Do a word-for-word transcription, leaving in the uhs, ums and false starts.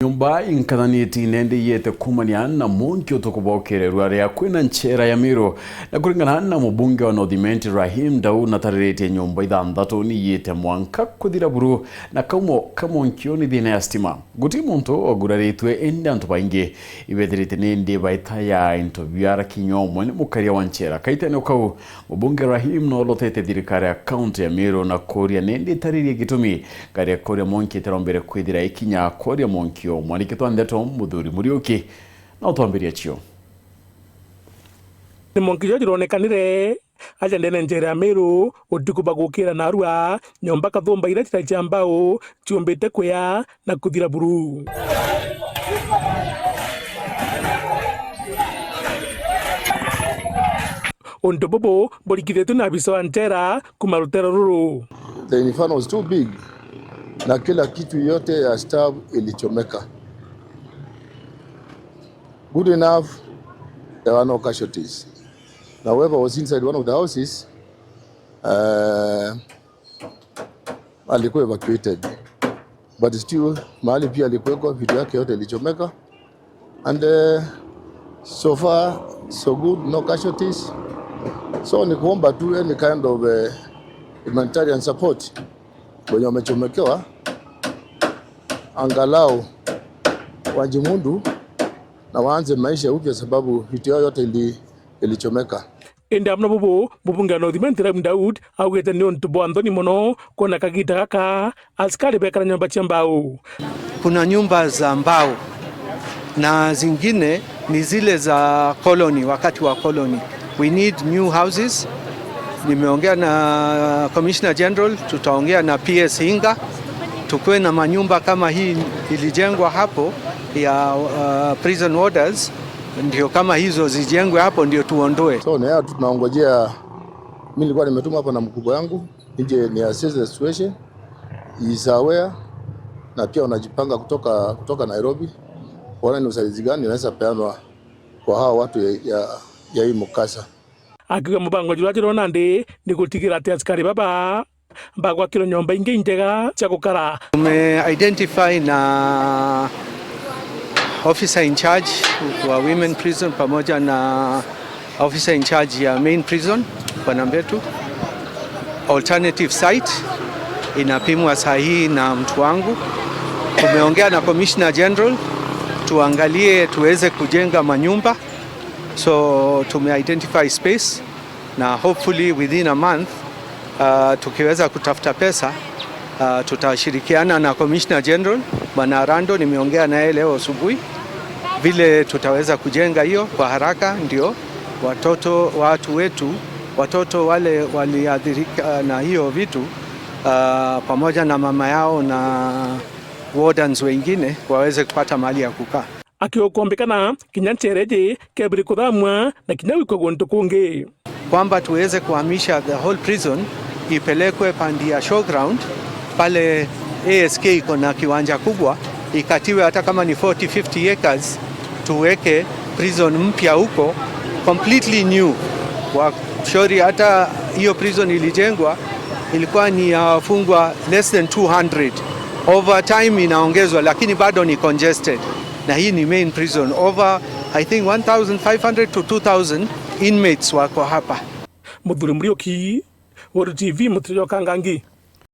Nyomba inkathanitie nende iyete kuumania na mwanki utuku bwa ukererua riria kwina nchera ya Miru. Na kuringana na mubunge wa North Imenti Rahim Daud, natariritie nyomba ithanthatu ni iyete mwanka kuthira buru, na kaumo ka mwanki uu ni thina ya stima. Guti muntu uguraritue, indi antu baingi ibethirite nindi baita ya into biara kinya umwe ni mukaria wa nchera. Kaitene kau, mubunge Rahim noolotete thirikari ya kaunti ya Miru na kuuria nindi itaririe gitumi karia kuria mwanki itarombere kwithira ikinya kuria mwanki uu. Mwandiki twa ndeto Muthuri Muriuki na utwambiria cio. Ni mwanki juria juronekanire aja ndene nchera ya Miru utuku bwa gukira narua, nyomba kathumba iria cirai cia mbau ciumbite kuya na kuthira buru. Untu bubu burikithitue na abisa wa nchera kuuma ruteere ruru. The inferno was too big, na kila kitu yote ya staff ilichomeka. Good enough, there were no casualties. Now, whoever was inside one of the houses, uh, alikuwa evacuated. But still, mahali pia alikuweko, vitu yake yote ilichomeka. And, uh, so far, so good, no casualties. So, ni kuomba tu any kind of, uh, humanitarian support. Wenye wamechomekewa, angalau wajimudu na waanze maisha upya, sababu vitu yao yote ili-, ilichomeka. Indi amwe na bubu, mubunge wa North Imenti Rahim Daud augite ni untu bwa nthoni mono kwona kagita gaka asikari bekara nyomba cia mbau. Kuna nyumba za mbao na zingine ni zile za colony, wakati wa colony. We need new houses. Nimeongea na Commissioner General, tutaongea na P S Hinga, tukuwe na manyumba kama hii ilijengwa hapo ya, uh, prison warders, ndio kama hizo zijengwe hapo, ndio tuondoe. So, na yeye tunaongojea, mimi nilikuwa nimetumwa hapa na mkubwa yangu, nije ni assess the situation, is aware, na pia wanajipanga kutoka, kutoka Nairobi, kuona ni usaidizi gani inaweza peanwa kwa hawa watu ya, ya, ya hii mkasa. Akiuga mubango juria juriho nandi ni gutigira ati asikari baba bagwakirwa nyomba ingi injega cia gukara. Tume identify na officer in charge wa women prison pamoja na officer in charge ya main prison, Bwana Mbetu. Alternative site inapimwa saa hii na mtu wangu. Tumeongea na Commissioner General, tuangalie tuweze kujenga manyumba. So, tume identify space na hopefully within a month, uh, tukiweza kutafuta pesa, uh, tutashirikiana na Commissioner General, Bwana Arando, nimeongea naye leo asubuhi, vile tutaweza kujenga hiyo kwa haraka, ndio watoto, watu wetu, watoto wale waliathirika na hiyo vitu, uh, pamoja na mama yao na wardens wengine waweze kupata mahali ya kukaa. Akiuga kuombekana kinya nchera iji kebiri kuthamwa na kinya gwikwa guntu kungi. Kwamba tuweze kuhamisha the whole prison ipelekwe pande ya showground, pale A S K iko na kiwanja kubwa, ikatiwe hata kama ni forty, fifty acres, tuweke prison mpya huko, completely new. Wa-, shauri hata hiyo prison ilijengwa, ilikuwa ni ya wafungwa less than two hundred. Over time inaongezwa, lakini bado ni congested. Na hii ni main prison. Over, I think, one thousand five hundred to two thousand inmates wako hapa. Muthuri Muriuki, Weru T V, Mutiri jwa Kangangi.